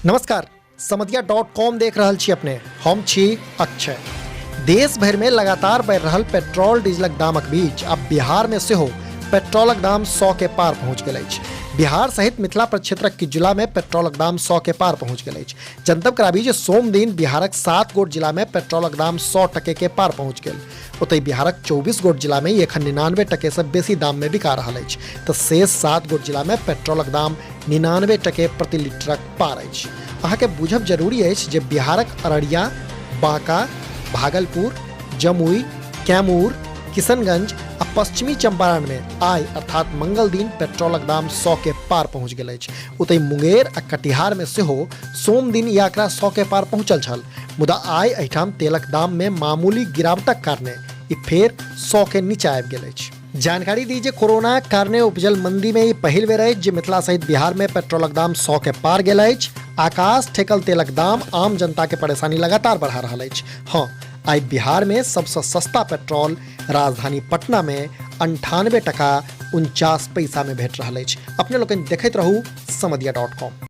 नमस्कार, समदिया dot com देख रहल छी अपने। हम छी अक्षय। देश भरि में लगातार बढ़ि रहल पेट्रोल डीजलक दामक बीच अब बिहार में सेहो पेट्रोलक दाम 100 के पार पहुंच गेल अछि। बिहार सहित मिथिला प्रक्षेत्रक किछु जिला में पेट्रोलक दाम 100 के पार पहुंच गेल अछि। जनतब कराबी जे सोम दिन बिहारक 7 गोट जिला में पेट्रोलक दाम 100 टके के पार पहुंच गेल। ओतहि बिहारक 24 गोट जिला में एखन 99 टके से बेसी दाम में बिका रहल अछि, तऽ शेष 7 गोट जिला में पेट्रोलक दाम 99 टके प्रति लीटरक पार अछि। अहाँके बुझब जरूरी अछि जे बिहारक अररिया, बांका, भागलपुर, जमुई, कैमूर, किशनगंज आ पश्चिमी चंपारण में आइ अर्थात मंगल दिन पेट्रोलक दाम 100 के पार पहुंच गेल अछि। ओतहि मुंगेर आ कटिहार में सेहो सोम दिन ई आंकड़ा 100 के पार पहुंचल छल, मुदा आइ एहिठाम तेलक दाम में मामूली गिरावटक कारणे ई फेर 100 के नीचा आबि गेल अछि। जानकारी दी जे कोरोना कारणे उपजल मंदी में ई पहिल बेर अछि जे मिथिला सहित बिहार में पेट्रोलक दाम 100 के पार गेल अछि। आकाश ठेकल तेलक दाम आम जनता के परेशानी लगातार बढ़ा रहल अछि। हाँ, आइ बिहार में सबसँ सस्ता पेट्रोल राजधानी पटना में 98 टका 49 पैसा में भेट रहल अछि। अपने लोकनि देखैत रहू समदिया डॉट कॉम।